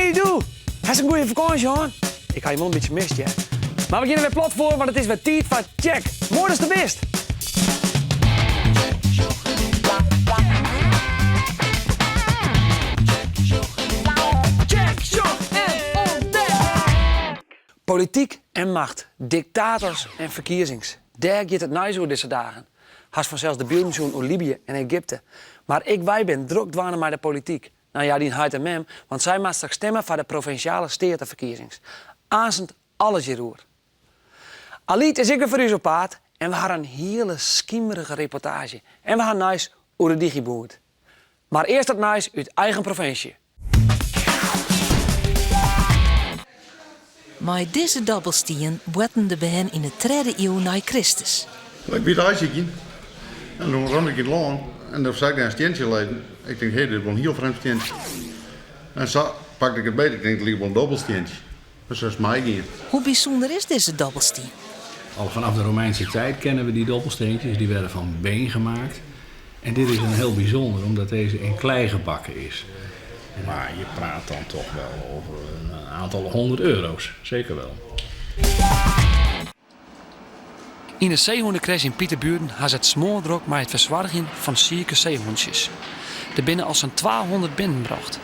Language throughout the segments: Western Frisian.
Hey doe! Hast in goeie fakânsje hân? Ik ha jim wol in bytsje mist, hear. Mar we geane wer plat foar, want it is wer tiid foar Tsjek! Moai datst der bist! Tsjek, sjoch en ûntdek! Polityk en macht, diktators en ferkiezings, dêr giet it nijs oer dizze dagen. Hast fansels de bylden sjoen oer Libië en Egypte. Mar ek wy bin drok dwaande mei de polityk. No ja, dyn heit en mem, want sy moat straks stimme foar de provinsjale steateferkiezings. Aansent alles hjiroer. Alyt is ek wer foar ús op paad en we ha in hiele skimerige reportaazje en we ha nijs oer de Digiboerd. Mar earst it nijs út eigen provinsje. Mei dizze dobbelstien boarten de bern yn 'e tredde iuw nei Kristus. Ik wie aaisykjen en doe rûn ik yn it lân en doe seach ik dêr in stientsje lizzen. Ik tink, hé, dit is wol in hiel frjemd stientsje. En sa pakte ik it beet, ik tink, it liket wol in dobbelstientsje. Dus sa is it meigien. Hoe bysûnder is dizze dobbelstien? Al vanaf de Romeinse tijd kennen we die dobbelsteentjes, die werden van been gemaakt. En dit is een heel bijzonder, omdat deze in klei gebakken is. Maar je praat dan toch wel over een aantal 100 euro's, zeker wel. Yn de seehûnekresj yn Pieterburen ha se it smoardrok mei it fersoargjen fan sike seehûntsjes. Der binne al sa'n 200 binnenbrocht.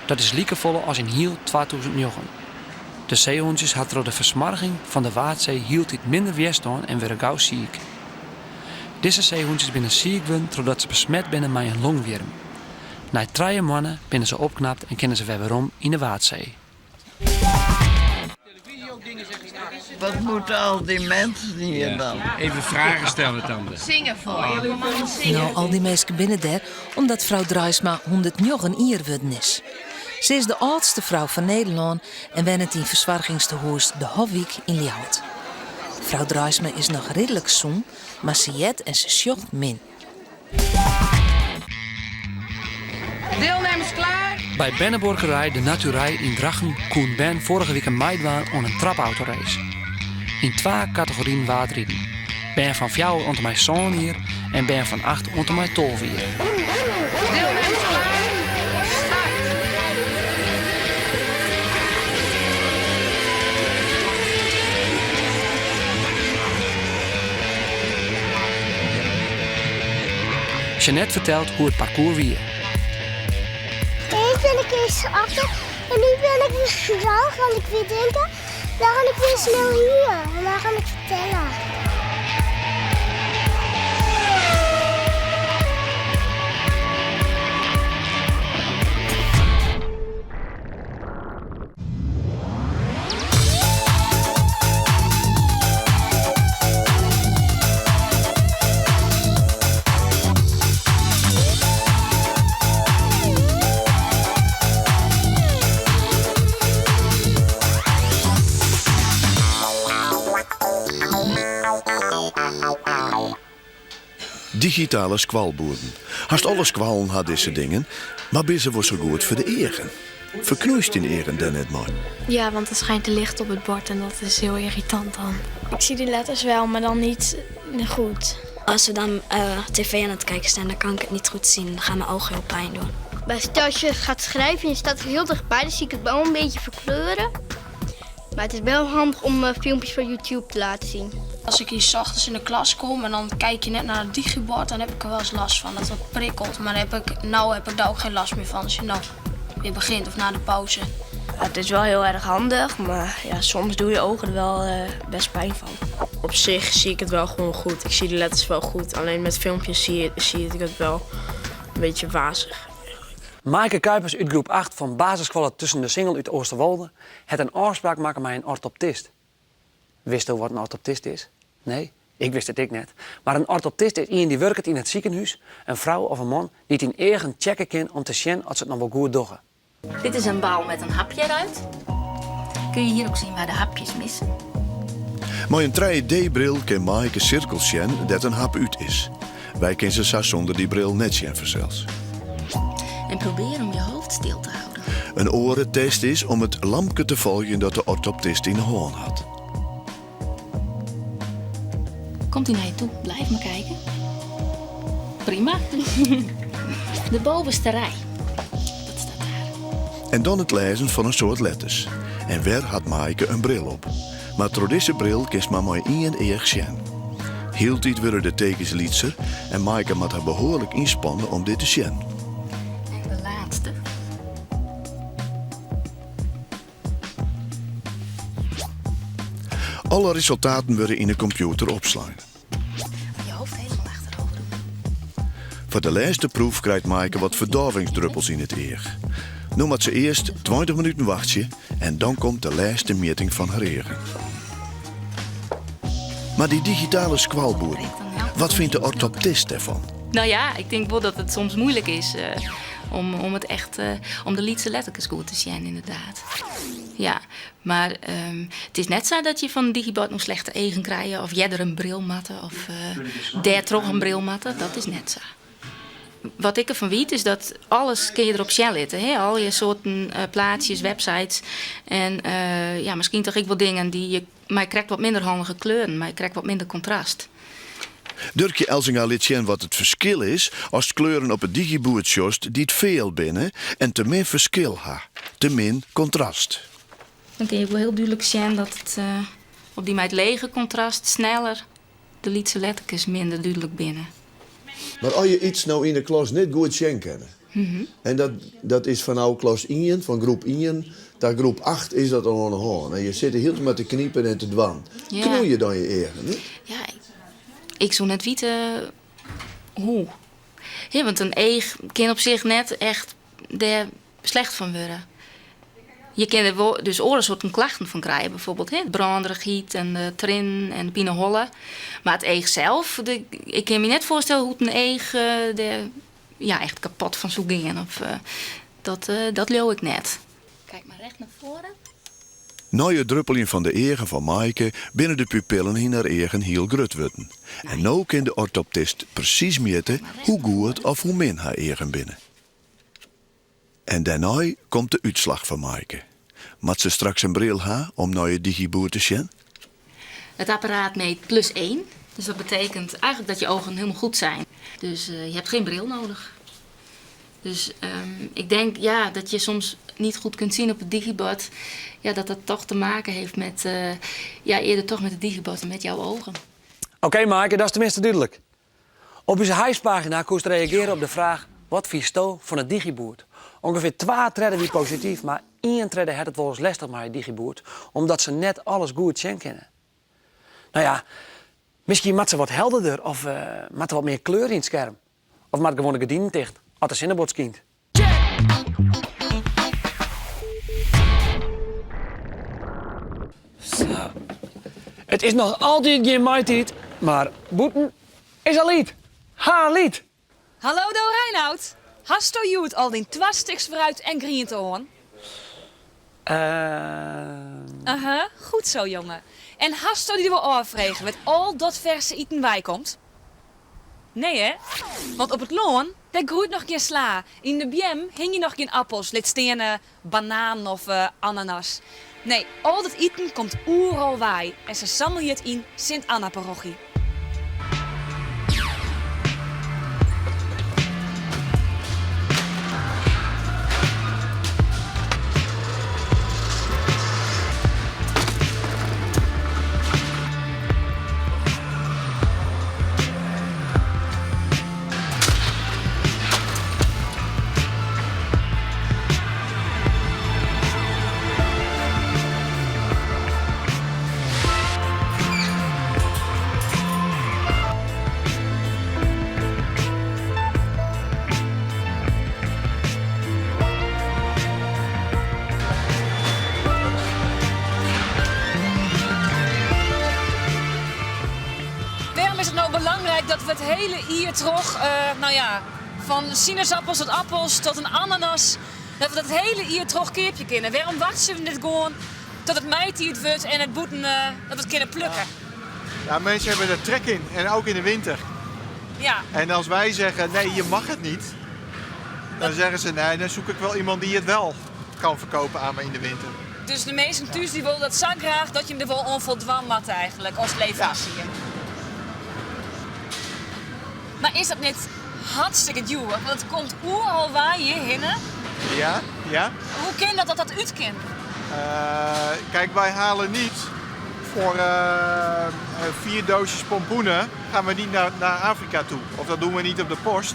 Dat is likefolle as yn hiel 2009. De seehûntsjes ha troch de fersmoarging fan de Waadsee hieltyd minder wjerstân en wurde gau siik. Dizze seehûntsjes binne siik wurden trochdat se besmet binne mei in longwjirm. Nei trije moanne binne se opknapt en kinne se wer werom yn de Waadsee. Wat moeten al die mensen hier dan? Even vragen stellen, tante. Zingen voor je. Kom maar zingen. No, al dy minsken binne dêr omdat frou Draisma 109 jier wurden is. Se is de âldste frou fan Nederlân en wennet yn fersoargingstehûs De Hofwyk yn Ljouwert. Frou Draisma is noch ridlik sûn, mar se heart en se sjocht min. Deelnemers klaar? By bernebuorkerij De Naturij yn Drachten koenen bern foarige wike meidwaan oan in trapautorace. Yn twa kategoryen waard riden, bern fan fjouwer oant en mei sân jier en bern fan acht oant en mei 12 jier. Deelnemers klaar? Start! Jeanette fertelt hoe it parkoer wie. Eerst ben ik eerst achter en nu ben ik weer droog, want ik weer denken. Dan ga ik weer snel hier en dan ga ik vertellen. Digitale skoalboerden. Hast alle skoallen ha dizze dingen, mar binne se wol sa goed foar de eagen? Ferknoeist dyn eagen dêr net mei? Ja, want er schijnt te licht op het bord en dat is heel irritant dan. Ik zie die letters wel, maar dan niet goed. Als we dan uh, tv aan het kijken zijn, dan kan ik het niet goed zien. Dan gaan mijn ogen heel pijn doen. Bij stel als je gaat schrijven en je staat er heel dichtbij, dan zie ik het wel een beetje verkleuren. Maar het is wel handig om eh, filmpjes van YouTube te laten zien. Als ik hier 's ochtends in de klas kom en dan kijk je net naar het digibord, dan heb ik er wel eens last van dat het prikkelt. Maar heb ik, nou heb ik daar ook geen last meer van. Als je nou weer begint of na de pauze. Ja, het is wel heel erg handig, maar ja, soms doe je ogen er wel uh, best pijn van. Op zich zie ik het wel gewoon goed. Ik zie de letters wel goed. Alleen met filmpjes zie, je, zie ik het wel een beetje wazig. Maaike Kuipers út groep 8 fan basisskoalle Tussen de Singel út Oosterwolde hat in ôfspraak makke mei in ortoptist. Witsto wat in ortoptist is? Nee, ik wist it ek net. Mar in ortoptist is ien dy't wurket yn it sikehûs, in frou of in man dy't dyn eagen checke kin om te sjen oft se it noch wol goed dogge. Dit is een bal met een hapje eruit. Kun je hier ook zien waar de hapjes missen. Mei in 3D-bril kin Maaike sirkels sjen dêr't in hap út is. Wy kin se sa sûnder dy bril net sjen fansels. En probeer om je hoofd stil te houden. In oare test is om it lampke te folgjen dat de ortoptist yn 'e hân hat. Komt hij naar je toe? Blijf maar kijken. Prima. De bovenste rij. Dat staat daar. En dan it lêzen fan in soad letters. En wer hat Maaike in bril op. Mar troch dizze bril kinst mar mei ien each sjen. Hieltyd wurde de tekens lytser en Maaike moat har behoarlik ynspanne om dit te sjen. En de laatste. Alle resultaten wurde yn 'e kompjûter opslein. Je hoofd helemaal achterover doen. Foar de lêste proef krijt Maaike wat ferdôvingsdruppels yn it each. No moat se earst 20 minuten wachtsje en dan komt de lêste mjitting fan har eagen. Mar dy digitale skoalboerden, wat fynt de ortoptist dêrfan? Nou ja, ik tink wol dat it soms muoilik is eh, om, om it echt, eh, om de lytse letterkes goed te sjen, inderdaad. Ja, mar ehm, it is net sa dat je fan in digibord no slechte eagen krije of earder in bril moatte of eh, dêrtroch in bril moatte. Dat is net sa. Wat ik derfan wit is dat alles kin je derop sjen litte. Hè? Allegear soarten eh, plaatsjes, websites. En eh, ja, miskien toch ek wol dingen dy't je mei krekt wat minder handige kleuren, mei krekt wat minder kontrast. Durkje Elzinga lit sjen wat it ferskil is ast kleuren op it digiboerd sjochst dy't feal binne en te min ferskil ha, te min kontrast. Dan kin je ek wol hiel dúdlik sjen dat it eh, op dy mei it lege kontrast sneller de lytse letterkes minder dúdlik binne. Mar as je iets no yn de klas net goed sjen kinne, en dat, dat is fanôf klas ien, fan groep ien ta groep acht is dat al oan de hân. En je sitte hieltyd mar te knipen en te dwaan. Ja. Knoeie dan je eagen net? Ja, ik, ik soe net witte hoe. Hè, want in each kin op sich net echt dêr slecht fan wurde. Je kinne der wol dus oare soarten klachten fan krije, bijvoorbeeld hè, brânderigheid en de triennen en de pineholle. Mar it each sels, de, ik kin my net foarstelle hoe't in each eh, dêr ja, echt kapot fan soe gean. Of, eh, dat, eh, dat leau ik net. Kijk mar recht nei foaren. Nei it druppeljen fan de eagen fan Maaike binne de pupillen yn har eagen hiel grut wurden. En no kin de ortoptist presys mjitte hoe goed of hoe min har eagen binne. En dêrnei komt de útslach fan Maaike. Moat se straks in bril ha om nei it digiboerd te sjen? Het apparaat meet plus 1. Dus dat betekent eigenlijk dat je ogen helemaal goed zijn. Dus eh, je hebt geen bril nodig. Dus um, ik denk ja, dat je soms niet goed kunt zien op het digibord. Ja, dat dat toch te maken heeft met, uh, ja, eerder toch met het digibord en met jouw ogen. Oké, okay, Maaike, dat is tenminste dúdlik. Op ús Hyves-pagina koest reagearje op de fraach Wat fynsto fan it digiboerd? Ungefear twa tredde wie posityf, mar ien tredde hat it wolris lestich mei it digiboerd, omdat se net alles goed sjen kinne. No ja, miskien moat se wat helderder of moat der wat mear kleur yn it skerm. Of moat gewoan de gerdinen ticht as de sinne bot skynt. Sa. It is noch altyd gjin maitiid, mar bûten is al liet. Ha liet! Hallo do Reinout, hasto hjoed al dyn twa stiks fruit en griente oan? Aha, goed zo jonge. En hasto dy wol ôffrege wêr't al dat ferse iten weikomt? Nee hè? Want op it lân, dêr groeit noch gjin sla, yn de beam hingje noch gjin appels, lit stean bananen of ananas. Nee, al dat iten komt oeral wei en se sammelje it yn Sint Anna-parochy. Wêrom is it no belangryk dat we it hiele jier troch, no ja, fan sinesappels tot appels tot in ananas, dat we dat it hiele jier troch keapje kinne? Wêrom wachtsje we net gewoan tot it maitiid wurdt en it bûten dat we it kinne plukke? Ja, mensen hebben er trek in en ook in de winter. Ja. En als wij zeggen nee, je mag het niet, dan zeggen ze nee, dan zoek ik wel iemand die het wel kan verkopen aan me in de winter. Dus de minsken thús dy wolle dat sa graach dat je him der wol oan foldwaan moatte eigenlik as leveransier. Mar is dat net hartstikke djoer? Want it komt oeral wei hjirhinne. Ja, ja. Hoe kin dat dat dat út kin? Eh, kijk, wij halen niet voor eh, vier doosjes pompoenen gaan we niet naar, naar Afrika toe. Of dat doen we niet op de post.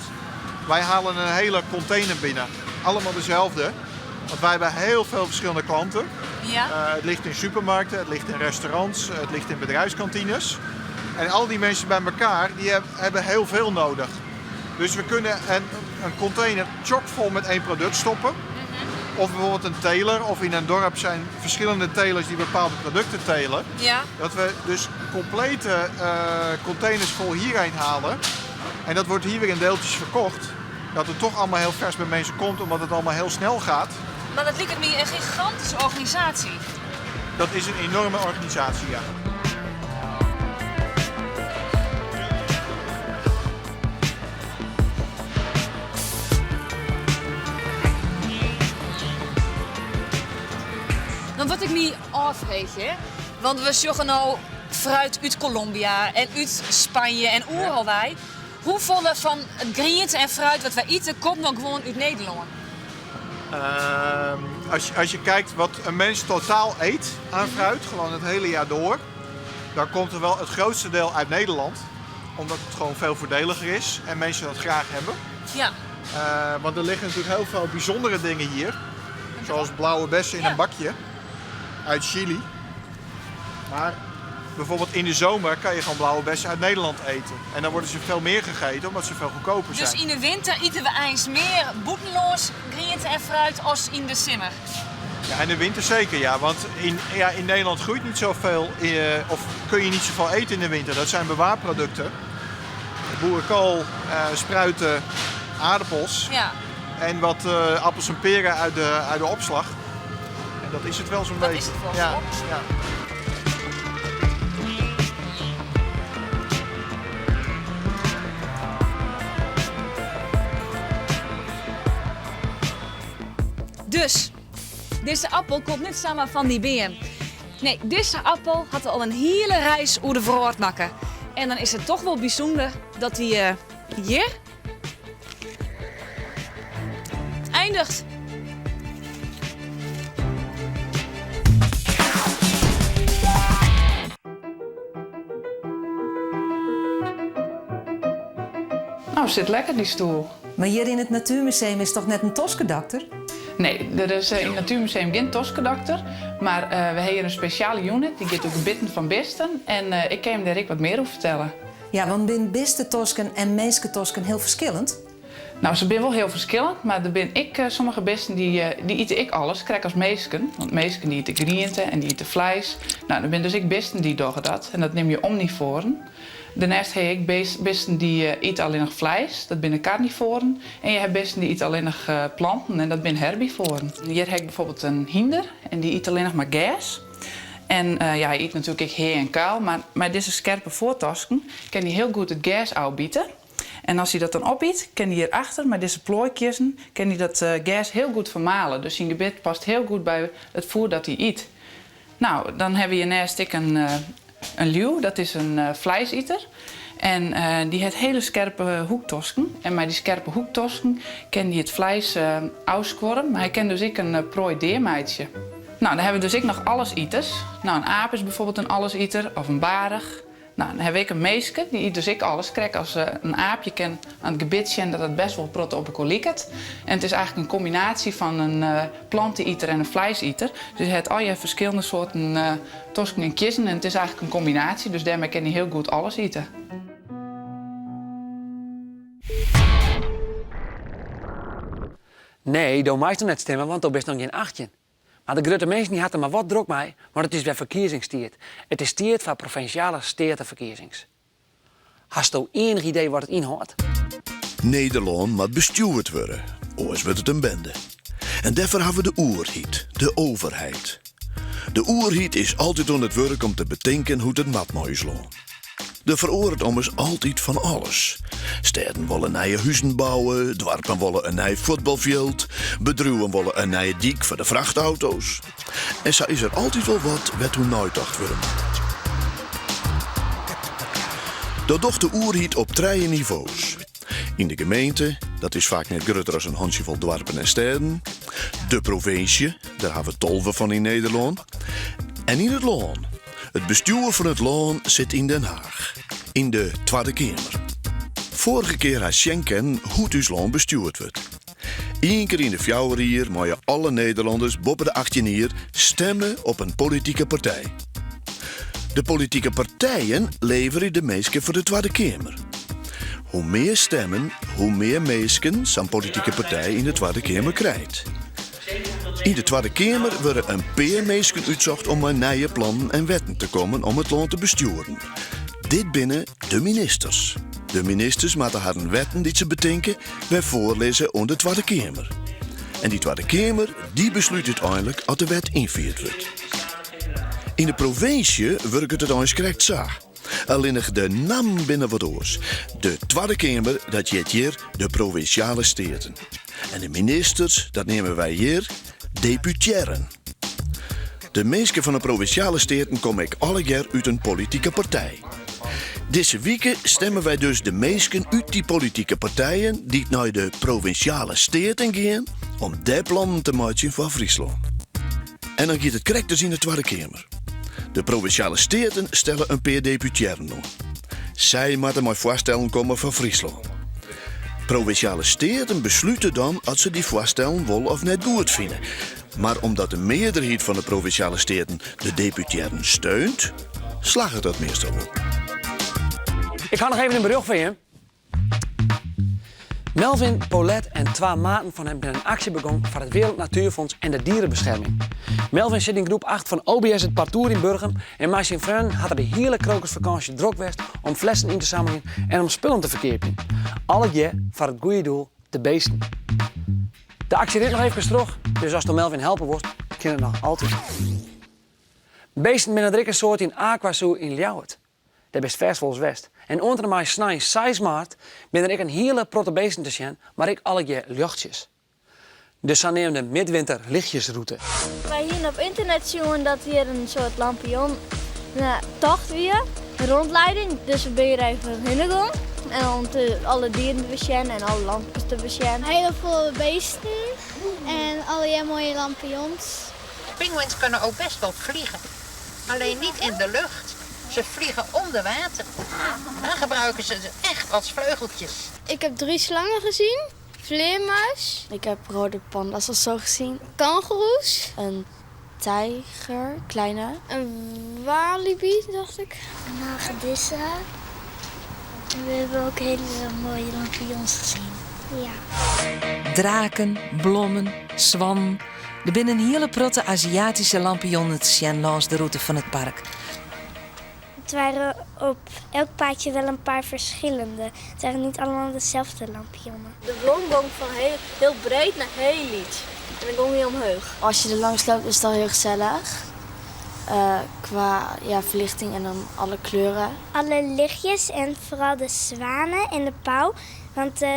Wij halen een hele container binnen. Allemaal dezelfde. Want wij hebben heel veel verschillende klanten. Ja. Eh, het ligt in supermarkten, het ligt in restaurants, het ligt in bedrijfskantines. En al die mensen bij elkaar die heb- hebben heel veel nodig. Dus we kunnen een, een container chockvol met één product stoppen. Of bijvoorbeeld een teler, of in een dorp zijn verschillende telers die bepaalde producten telen. Ja. Dat we dus complete eh, containers vol hierheen halen. En dat wordt hier weer in deeltjes verkocht. Dat het toch allemaal heel vers bij mensen komt, omdat het allemaal heel snel gaat. Maar dat lijkt me een gigantische organisatie. Dat is een enorme organisatie, ja. Dan wat ik me afvreeg, hè? Want we zoeken nou fruit uit Colombia en uit Spanje en oeral wij. Hoeveel van het groente en fruit wat wij eten komt nog gewoon uit Nederland? Ehm, als, je, als je kijkt wat een mens totaal eet aan fruit, gewoon het hele jaar door, dan komt er wel het grootste deel uit Nederland. Omdat het gewoon veel voordeliger is en mensen dat graag hebben. Ja. Eh, want er liggen natuurlijk heel veel bijzondere dingen hier. Zoals blauwe bessen in een bakje uit Chili. Maar bijvoorbeeld in de zomer kan je gewoon blauwe bessen uit Nederland eten. En dan worden ze veel meer gegeten omdat ze veel goedkoper zijn. Dus in de winter eten we eens meer boetenloos groente en fruit als in de simmer. Ja, in de winter zeker, ja. Want in, ja, in Nederland groeit niet zoveel, eh, of kun je niet zoveel eten in de winter. Dat zijn bewaarproducten. Boerenkool, eh, spruiten, aardappels Ja. en wat eh, appels en peren uit de, uit de opslag. En dat is het wel zo'n Dat beetje. is het wel, ja, toch? ja. Dus, deze appel komt niet samen van die BM. Nee, deze appel had al een hele reis over de verhoord maken. En dan is het toch wel bijzonder dat die eh, hier eindigt. Nou, zit lekker die stoel. Maar hier in het Natuurmuseum is toch net een toskedokter? Nee, er is eh, in het Natuurmuseum geen toskedokter. Maar eh, we hebben hier een speciale unit, die gaat ook bitten van beesten. En eh, ik kan hem daar ik wat meer over vertellen. Ja, want zijn bestentosken en meesketosken heel verschillend? Nou, ze zijn wel heel verschillend, maar er ben ik eh, sommige beesten die, eh, die eten ik alles, krijg als meesken. Want meesken die eten groenten en die eten vlees. Nou, er zijn dus ik beesten die doen dat en dat neem je omnivoren. Daarnaast heb ik beest- beesten die eh, eten alleen nog vlees, dat binnen carnivoren. En je hebt beesten die eten alleen nog eh, planten en dat zijn herbivoren. Hier heb ik bijvoorbeeld een hinder en die eet alleen nog maar gas. En eh, ja, hij eet natuurlijk ook hee en kuil, maar met deze scherpe voortasken kan hij heel goed het gas uitbieten. En als hij dat dan opeet, kan hij hierachter met deze plooikiezen, kan hij dat eh, gas heel goed vermalen. Dus zijn gebit past heel goed bij het voer dat hij eet. Nou, dan hebben we hiernaast ik een, eh, een leeuw, dat is een eh, vleeseter. En eh, die heeft hele scherpe hoektosken. En met die scherpe hoektosken kan hij het vlees eh afsquorren. Maar hij kan dus ook een eh, prooi deermeidje. Nou, dan hebben we dus ook nog alleseters. Nou, een aap is bijvoorbeeld een alleseter of een barig. Nou, dan heb ik een meeske, die eet dus ik alles. Krijg als eh, een aapje ken aan het gebitje en dat het best wel prot op een koliket. En het is eigenlijk een combinatie van een eh planteneter en een vleeseter. Dus het al je verschillende soorten eh tosken en kiezen. En het is eigenlijk een combinatie, dus daarmee kan hij heel goed alles eten. Nee, do meist nog net stemmen, want do bist nog geen 18. Maar de grote mensen die hadden maar wat druk mee, want het is weer verkiezingstijd. Het is tijd van provinciale stedenverkiezings. Hast du enig idee wat het inhoudt? Nederland moet bestuurd worden, oors wordt het een bende. En daarvoor hebben we de oerhiet, de overheid. De oerhiet is altijd aan het werk om te bedenken hoe het mat mooi is loon. De veroordeelt ommers altijd van alles. Steden willen nieuwe huizen bouwen, dwarpen willen een nieuw voetbalveld, bedrijven willen een nieuwe dik voor de vrachtauto's. En zo is er altijd wel wat wat hoe nooit worden moet. Dat docht de oerhiet op drie niveaus. In de gemeente, dat is vaak net groter als een handjevol dwarpen en steden. De provinsje, dêr ha we 12 fan yn Nederlân. En yn it lân. It bestjoer fan it lân sit yn Den Haach, yn de Twadde Keamer. Foarige kear hast sjen kinnen hoe't ús lân bestjoerd wurdt. Ien kear yn de fjouwer jier meie alle Nederlanners boppe de 18 jier stemme op in politike partij. De politike partijen leverje de minsken foar de Twadde Keamer. Hoe mear stemmen, hoe mear minsken sa'n politike partij yn de Twadde Keamer krijt. Yn de Twadde Keamer wurde in pear minsken útsocht om mei nije plannen en wetten te kommen om it lân te bestjoeren. Dit binne de ministers. De ministers moatte harren wetten dy't se betinke wer foarlizze oan de Twadde Keamer. En dy Twadde Keamer dy beslút úteinlik oft de wet ynfierd wurdt. Yn de provinsje wurket it eins krekt sa. Allinnich de nammen binne wat oars. De Twadde Keamer, dat hjit hjir de Provinsjale Steaten. En de ministers, dat neame wy hjir deputearren. De minsken fan de Provinsjale Steaten komme ek allegear út in politike partij. Dizze wike stemme wy dus de minsken út dy politike partijen dy't nei de Provinsjale Steaten gean om dêr plannen te meitsjen foar Fryslân. En dan giet it krekt as yn de Twadde Keamer. De Provinsjale Steaten stelle in pear deputearren oan. Sy moatte mei foarstellen komme foar Fryslân. Provinsjale Steaten beslute dan oft se dy foarstellen wol of net goed fine. Mar omdat de mearderheid fan de Provinsjale Steaten de deputearren steunt, slagget dat meastal wol. Ik ha noch even in berjocht foar jim. Melvin Polet en twa maten fan him binne in aksje begûn foar it Wereld Natuurfonds en de dierebescherming. Melvin sit yn groep 8 fan OBS Het Partoer yn Burgum en mei syn freonen hat er de hiele krokusfakânsje drok west om flessen yn te sammeljen en om spullen te ferkeapjen. Allegear foar it goede doel, de beesten. De aksje rint noch efkes troch, dus asto Melvin helpe wolst, kin it noch altyd. Beesten binne der ek in soad yn AquaZoo yn Ljouwert. Dêr bist fêst wolris west. En oant en mei snein seis maart binne der ek in hiele protte beesten te sjen, mar ek allegear ljochtsjes. De saneamde midwinterlichtjesrûte. Wy hiene op ynternet sjoen dat hjir in soart lampion tocht wie, in rondleiding, dus we binne hjir even hinne gong en om te alle dieren te besjen en alle lampkes te besjen. Hiele folle beesten en allegear moaie lampions. Pinguïns kunnen ook best wel vliegen. Alleen niet in de lucht. Ze vliegen onder water. Dan gebruiken ze ze echt als vleugeltjes. Ik heb drie slangen gezien. Vleermuis. Ik heb rode panda's of zo gezien. Kangoeroes. Een tijger, kleine. Een walibi, dacht ik. Een hagedissen. En we hebben ook hele mooie lampions gezien. Ja. Draken, blommen, swannen. Der binne in hiele protte Aziatyske lampionnen te sjen lâns de rûte fan it park. Het waren op elk paadje wel een paar verschillende. Het waren niet allemaal dezelfde lampionnen. De blom gong fan heel, heel breed nei heel lyts. En dan gong hy omheech. As je der langs loopt is it al hiel gesellich. Uh, kwa ja, ferlichting en dan alle kleuren. Alle lichtjes en vooral de zwanen en de pauw. Want uh,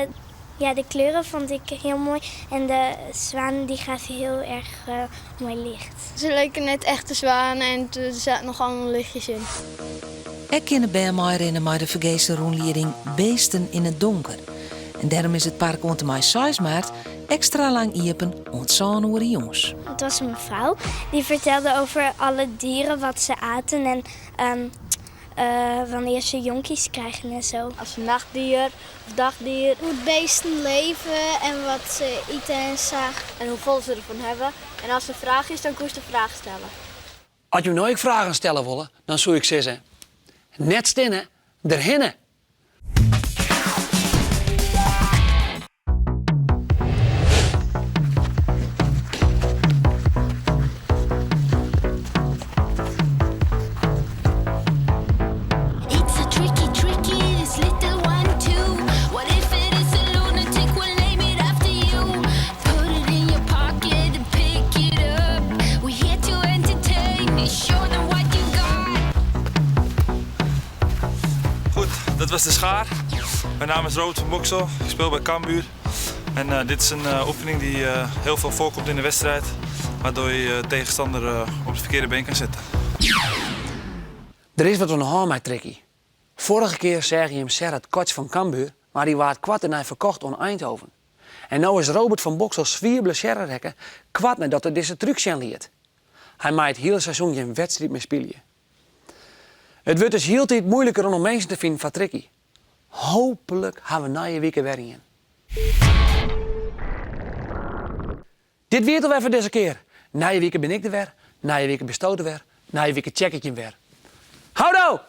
ja, de kleuren vond ik heel mooi. En de zwanen die gaven heel erg uh, mooi licht. Ze leken net echte zwanen en er zaten nog allemaal lichtjes in. Ek kinne bern meirinne mei de fergese rûnlieding Beesten in het Donker. En dêrom is it park oant en mei 6 maart ekstra lang iepen oant sân oere jûns. Het was een mevrouw die vertelde over alle dieren wat ze aten en um, uh, wanneer ze jonkies krijgen en zo. As nachtdier of dagdier. Hoe beesten leven en wat ze iten en sa. En hoefolle se derfan hawwe. En as der in fraach is, dan kinst de fraach stelle. As jo no ek fragen stelle wolle, dan soe ik sizze, net stinne, derhinne! It's a tricky, tricky, this little one too. What if it is a lunatic? We'll name it after you. Put it in your pocket and pick it up. We're here to entertain. Show them what you got. Goed, dat was de schaar. Mijn naam is Robert van Boksel. Ik speel bij Cambuur. En uh, dit is een uh, oefening die uh, heel veel voorkomt in de wedstrijd, waardoor je je tegenstander op het verkeerde been kan zetten. Der is wat oan de hân mei Tricky. Foarige kear seagen jim Serhat Koç fan Cambuur, mar dy waard koart dêrnei ferkocht oan Eindhoven. En no is Robert van Boxel swier blessearre rekke koart neidat er dizze trúk sjen liet. Hy mei it hiele seizoen gjin wedstriid mear spylje. It wurdt dus hieltyd muoiliker om noch minsken te finen foar Tricky. Hooplik ha we nije wike wer ien. Dit wie it alwer foar dizze kear. Nije wike bin ik der wer, nije wike bisto der wer, nije wike check ik jim wer. Houdoe!